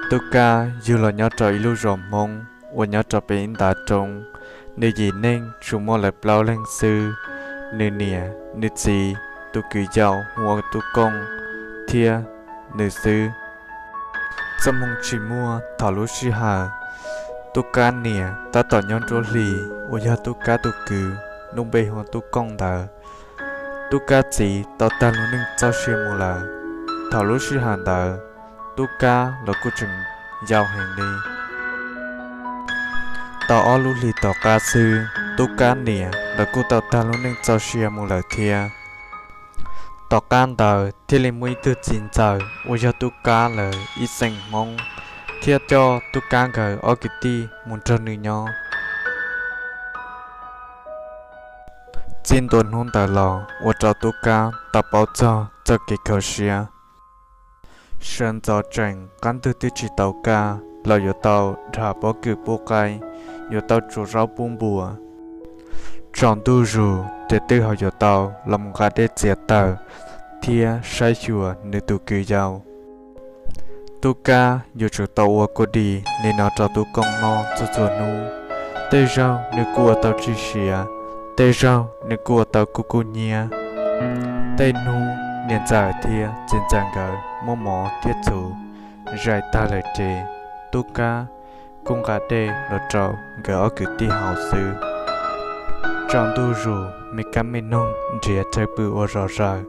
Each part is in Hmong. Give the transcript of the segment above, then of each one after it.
Tub Kab yug los nyob rau ib lub zos Hmoob uas nyob rau pem ib ntav roob. Nws yim neeg tsuas muaj lawv plaub leeg xwb, nws niam, nws txiv, tus kwv yau hu ua Tub Kooj, thiab nws xwb. Txoj hmoo tsis muaj thaum lub sij hawm Tub Kab niam tab tom nyob nruab hlis uas yog Tub Kab tus kwv lub npe hu ua Tub Kooj ntawd. Tub Kab txiv tau tag lub neej txoj sia mus lawm. Thaum lub sij hawm ntawd, Tub Kab los kuj tseem yau heev li. Tau ob lub hlis tom qab xwb, Tub Kab niam los kuj tau tag lub neej txoj sia mus lawm thiab. Tom qab ntawd thiaj li muaj ib tug txiv ntxawm uas yog Tub Kab lawv ib xeem Hmoob thiaj coj Tub Kab nkawd ob kwv tij mus nrog nws nyob. Txij ntua hnub ntawd los ua rau Tub Kab tau paub txog txoj kev kho siab. Sawv ntxov tseem qab ntug twb tsis tau kaj los yuav tau dham pob kws pub qaib, yuav tau tsuav zaub pub npua. Tsaus ntuj zus ces twb ho yuav tau los mus nqa dej txiav taws thiab saib xyuas nws tus kwv yau. Tub Kab yuav tsum tau ua kua dis li no rau Tub Kooj noj txhua txhua hnub. Tej zaug nws kuj ua tau tsis siav, tej zaug nws kuj ua tau kuj kuj hnyiab. Tej hnub niam ntxawm thiab txiv ntxawm nkawd muab mov thiab txhuv zais tag lawm ces Tub Kab kuj nqa dej los rau nkawd ob kwv tij haus xwb. Tsaus ntuj zus me kab me noog nrhiav chaw pw ua zom zaws.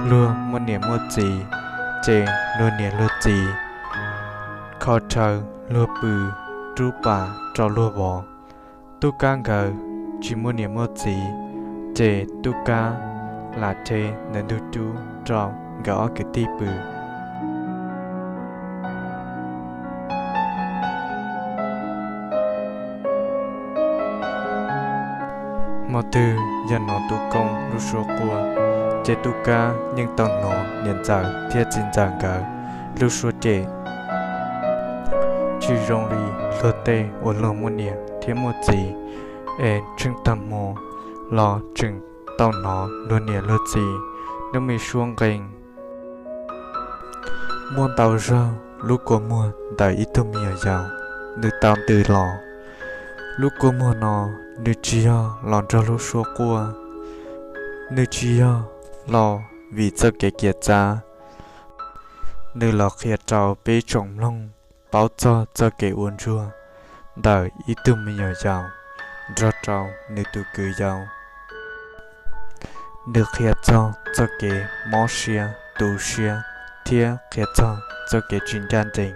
Luag muaj niam muaj txiv ces luag niam luag txiv kho chaw luag pw, rub pas rau luag vov. Tub Kab nkawd tsis muaj niam muaj txiv ces Tub Kab lam rhe ntawm ntug cub rau nkawd ob kwv tij pw. Hmo twg yog hnov Tub Kooj lub suab quaj, ces Tub Kab yeej tau hnov niam ntxawm thiab txiv ntxawm nkawd lub suab cem. Tsis zoo li luag tej uas luag muaj niam thiab muaj txiv, es tsheej tag hmo los tseem tau hnov luag niam luag txiv lub me suab nqee. Muaj ntau zaug lub kua muag ntawm ib tug me nyuam yaus nws tau ntws los. Lub kua muag no nws tsis yog los nrog lub suab quaj, nws tsis yog los vim txoj kev ciam txab, nws los qhia rau peb tsoom mloog paub txog txoj kev ua ntsuag ntawm ib tug me nyuam yaus nrog rau nws tus kwv yau. Nws qhia txog txoj kev mob siab tu siab thiab qhia txog txoj kev tsis ncaj ncees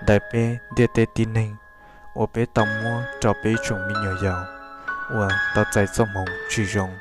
ntawm peb ntiaj teb tib neeg uas peb tau muab rau peb tsoom me nyuam yaus uas tau txais txoj hmoov tsis zoo.